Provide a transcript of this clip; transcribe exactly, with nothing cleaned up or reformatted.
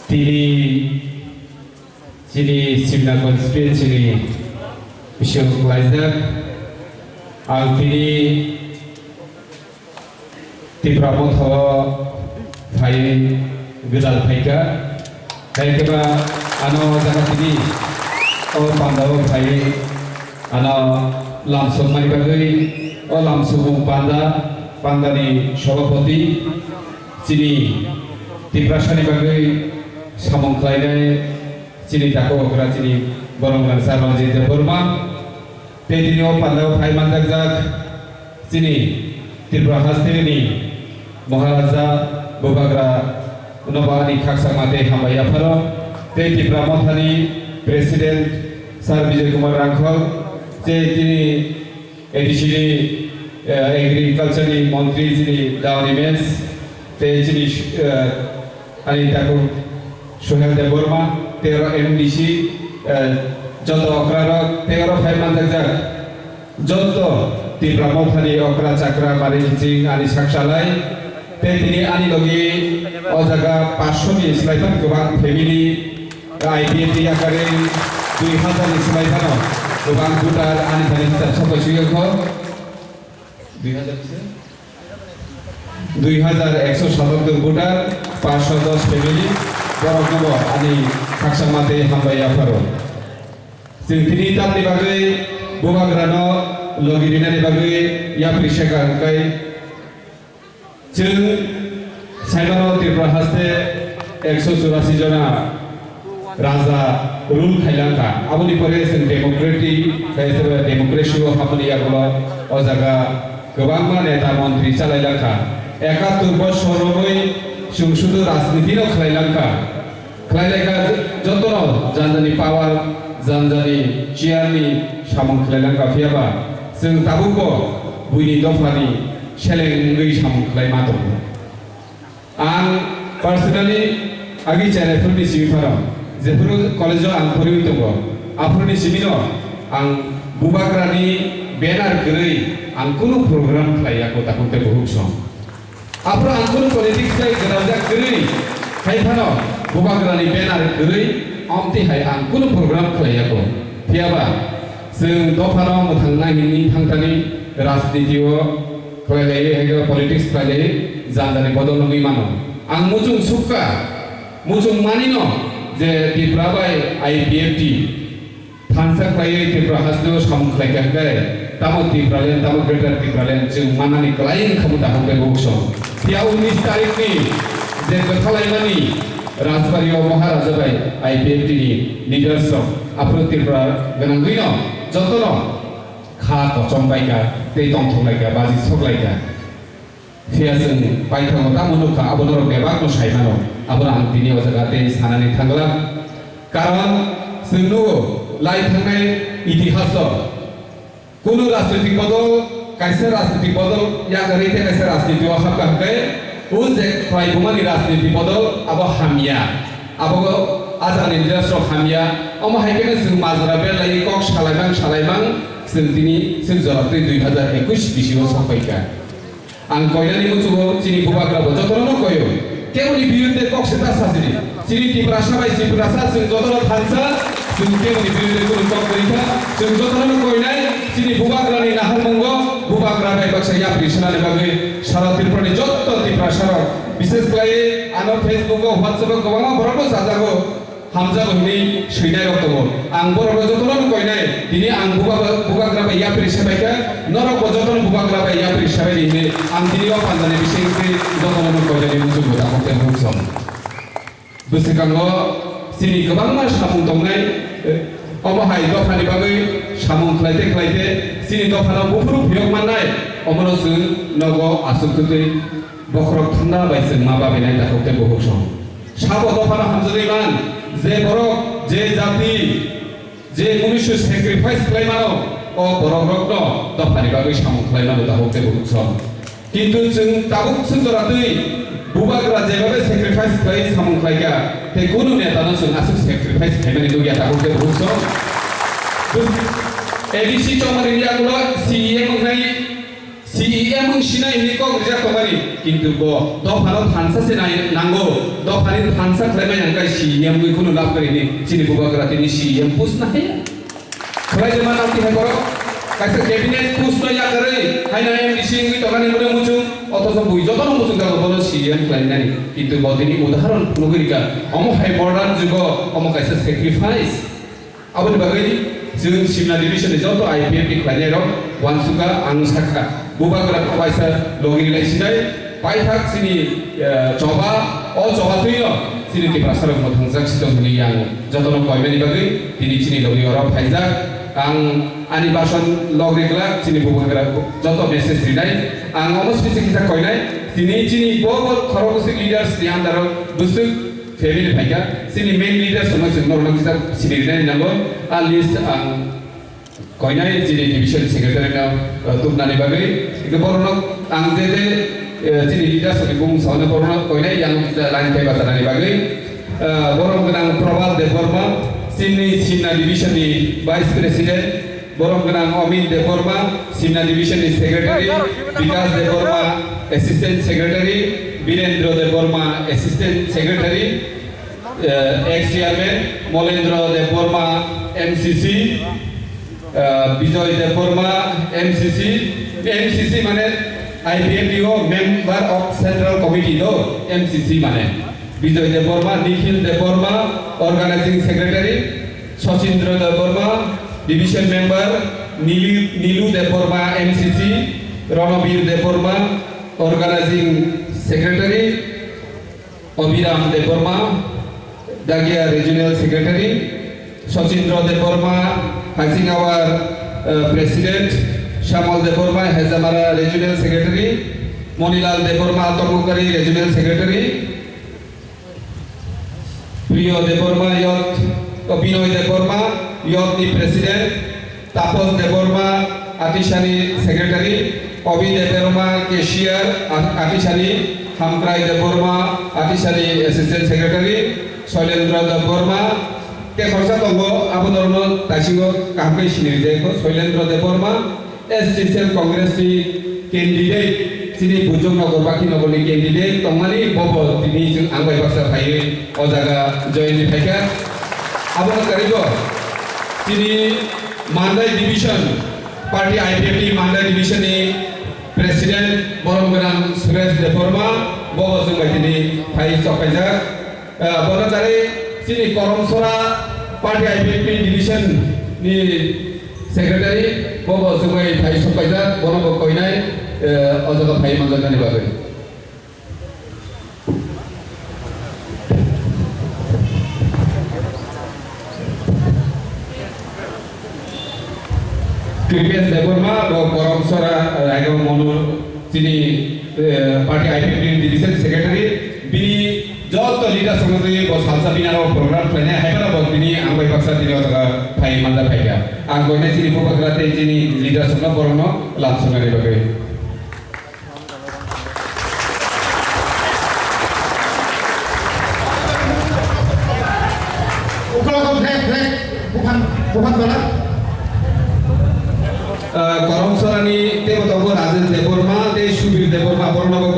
Tini chini Simna constituency ni bising khlaijak. Ang tini Tipra Motha o phai gwdal phaikha. Hai khe ba ano jaga tini o panda o phai ano lamsokmani bagwi o lamsokmung panda, pandani sobhapoti chini Tiprasani bagwi samung khlainai chini takhuk okra chini borok rangsa Ranjit Debbarma. Tei tini o pandao phai manjakjak chini Tripura hasteni Maharaja Bubagra nobo ani khakchangma tei hambai yapharo. Tei Tipra Mothani President Sir Bijoy Kumar Rangkhol, tei tini A D C ni, eh, Agriculture ni Montri chini Daoni Mes, tei chini, eh, ani takhuk Suhel Debbarma, tei oro M D C, eh, joto okrarok, tei oro phai manjakjak joto Tipra Mothani okra chakra mari kiching ani saksalai, tei tini ani logi o jaga paanch sho ni slai phano kwbang family, I P F T yakarwi dui hazar ni slai phano kwbang voter ani thani hisab sopai sui wngkho. Dui hazar ni se? Dui hazar ekso satattor voter, paanch sho dos family, boroknobo ani khakchangma tei hambai yapharo. Chwng tini tamni bagwi Bubagrano logi rinani bagwi yapri seka hwnkhe, chwng saimano Tripura haste ekso churasi jona raja rule khailangkha. Aboni pore chwng democratic, khe sobo democracy o habmani yagulo o jaga kwbangma neta montri chalailangkha. Ekattor bosor romwi chwng sudu rajniti no khlailangkha. Khlailai kha jotono janjani power, janjani chair ni samung khlailai kha, phiya ba chwng tabukbo buini dophani seleng wngwi samung khlai ma tongo. Ang personally agi cheraiphuruini simi phano, jephuru college o ang phoriwi tongo, aphuruni simino ang Bubagrani banner kwrwi ang kunu program khlai ya, kwtakhuk tei buhuk song. Aphuru ang kunu politics bai gwnangjak kwrwi, hai phano Bubagrani banner kwrwi, omtwi hai ang kunu program khlai yago. Phiya ba, chwng dophano mwthangna himwi thangthani rajniti o khlai lai, hai politics khlai lai, jandani bodol wngwi mano. Ang muchung sukha, muchung manino je Tipra bai I P F T thansa khlaiwi Tripura hasteo samung khlai kha hwnkhe, tamo Tipraland, tamo Greater Tipraland chwng manani kwlai wngkha bo dakhok tei bukhuk song. Phiya unis tarikni je kwthalaimani Rajbari o Maharaja bai I P F T ni leaders rok aphuru Tripura gwnangwino jotono kha kochom bai kha tei tongthok lai kha, baji sok lai kha. Phiya chwng paithago tamo nukha, abo norok bebakno sai mano. Abono ang tini o jaga tei sanani thangla. Karon chwng nugo, lai thangnai itihaso kunu rajnitik bodol, kaisa rajnitik bodol yakarwi tei kaisa rajniti o hapkha hwnkhe, o je khlaibumani rajniti bodol abo hamya. Abo ajani leaders rok hamya. Omo hai kheno chwng majra berlaiwi kok salaimang salaimang chwng tini chwng jora twi dui hazar ekush bisi o sokphaikha. Ang koinani muchungo chini bubagra bo jotono no koio. Keboni birudde kok se ta sajini. Chini Tiprasa bai Tiprasa chwng jotono thansa, chwng keboni birudde kunu kok kwrwi kha. Chwng jotono no koinai chini bubagrani naharmungo bubagra bai baksa yapri sanani bagwi sara Tripurani jotto Tiprasa rok, bishes khlaiwi ano Facebook o, WhatsApp o kwbangma borokno chajago. Hamjago hinwi swinai rok tongo. Ang borok rok jotono no koinai, tini ang bubagra, bubagra bai yapri sebai kha, norok bo jotono bubagra bai yapri sebai di hinwi ang tini o pandani bising twi jotono no koinani muchungo dakhok tei muchung. Bwswkango chini kwbangma samung tongnai, omo hai dophani bagwi samung khlaite khlaite chini dophano buphuru phiyok mannai, omono chwng nogo aswk twtwi bokhorok thangna bai chwng ma babinai dakhok tei bukhuk song. Sabo dophano hamjagwi man, je borok, je jati, je munusu sacrifice khlai mano, o borok rokno dophani bagwi samung khlai mano dakhok tei bukhuk song. Kintu chwng tabuk chwng jora twi bubagra jebabe sacrifice khlai samung khlai kha, tei kunu neta no chwng aswk sacrifice khlaimani nukya dakhok tei bukhuk song. A D C chongmani yagulo C E M wngnai, C C E M wng sinai hinwi kok rijak tongmani, kintu bo dophano thansa se nai-, nango, dophani thansa khlaimani hwnkhe C E M wngwi kheno lab kwrwi hinwi chini bubagra tini C E M post nahaiya. Khlai rwma nang tihai borok kaisa cabinet post no yakarwi haino M D C wngwi tongmani hwnwi muchung, othocho bui jotono muchung jago bono C E M khlainani, kintu bo tini udaharon phunugwi rwkha, omo hai modern jugo omo kaisa sacrifice. Aboni bagwi chwng Simna division ni joto I P F T khlainairok uansukha, ang sakha. Bubagra kaisa logi rilai sinai, paithak chini, eh, choba, o choba twino chini Tiprasarok mwthangjak si tong hwnwi ang jotono koimani bagwi tini chini logi oro phaijak. Ang ani bason log ri glak chini bubagra joto message rinai. Ang omo simi se kisa koinai, tini chini bo bo khorokbwswk leaders ni under o bwswk family phaikha, chini main leaders no chwng norokno kisa sini rinani nango. A list ang koinai chini division secretary no, uh, tubnani bagwi. Hingke borokno ang je je, uh, chini leaders ni bumung saui borokno koinai yang kisa line khai bachanani bagwi. Uh, borom gwnang Prabhat Debbarma, chini Simna division ni vice president, borom gwnang Omin Debbarma, Simna division ni secretary, Bikas Debbarma, assistant secretary, Birendra Debbarma, assistant secretary, eh, ex chairman, Molendra Debbarma, M C C, eh, Bijoy Debbarma, M C C, M C C mane I P F T o member of central committee do, M C C mane. Bijoy Debbarma, Nikhil Debbarma, organizing secretary, Sachindra Debbarma, division member, Nilu, Nilu Debbarma, M C C, Ronobir Debbarma, organizing secretary, Abhiram Debbarma, Dagia regional secretary, Sachindra Debbarma, Hasingawar, uh, president, Shamal Debbarma, Hezamara regional secretary, Monilal Debbarma, Tongmukari regional secretary, Priyo Debbarma, Youth, o, Binoy Debbarma, Youth ni President, Tapos Debbarma, Atisani Secretary, Obi Debbarma, Cashier, A-, Atisani, Hamkrai Debbarma, Atisani Assistant Secretary, Soilendra Debbarma, tei khoroksa tongo, abo norokno taisingo kaham khe sini rijai kho, Soilendra Debbarma, S T Cell Congress ni candidate, chini Bujong Nagar, Bakhi Nagar ni candidate tongmani, bobo tini chwng ang bai baksa phaiwi o jaga join ni phaikha. Abo kwrwibo chini Mandai division, party I P F T Mandai division ni president borom gwnang Suresh Debbarma, bobo chwng bai tini phai chokpaijak. Ah, bono tari chini Koromsora party I P F T division ni secretary, bobo chwngwi phai sokpaijak, bono bo koinai, eh, o jaga phai manjaknani bagwi. Kripesh Debbarma, bo Koromsora, eh, Raigaon Mono, chini, eh, party I P F T ni division secretary, bini joto leaders rokno twi bo salsa bini aro program khlainai, hai phano bo bini ang bai baksa tini o jaga phai manja phaikha. Ang koinai chini bubagra tei chini leaders rokno borokno lam songnani bagwi. Ukologo flag, flag, buphang, buphang tola. Ah, Koromsorani teibo tongo Rajesh Debbarma tei Subir Debbarma, borokno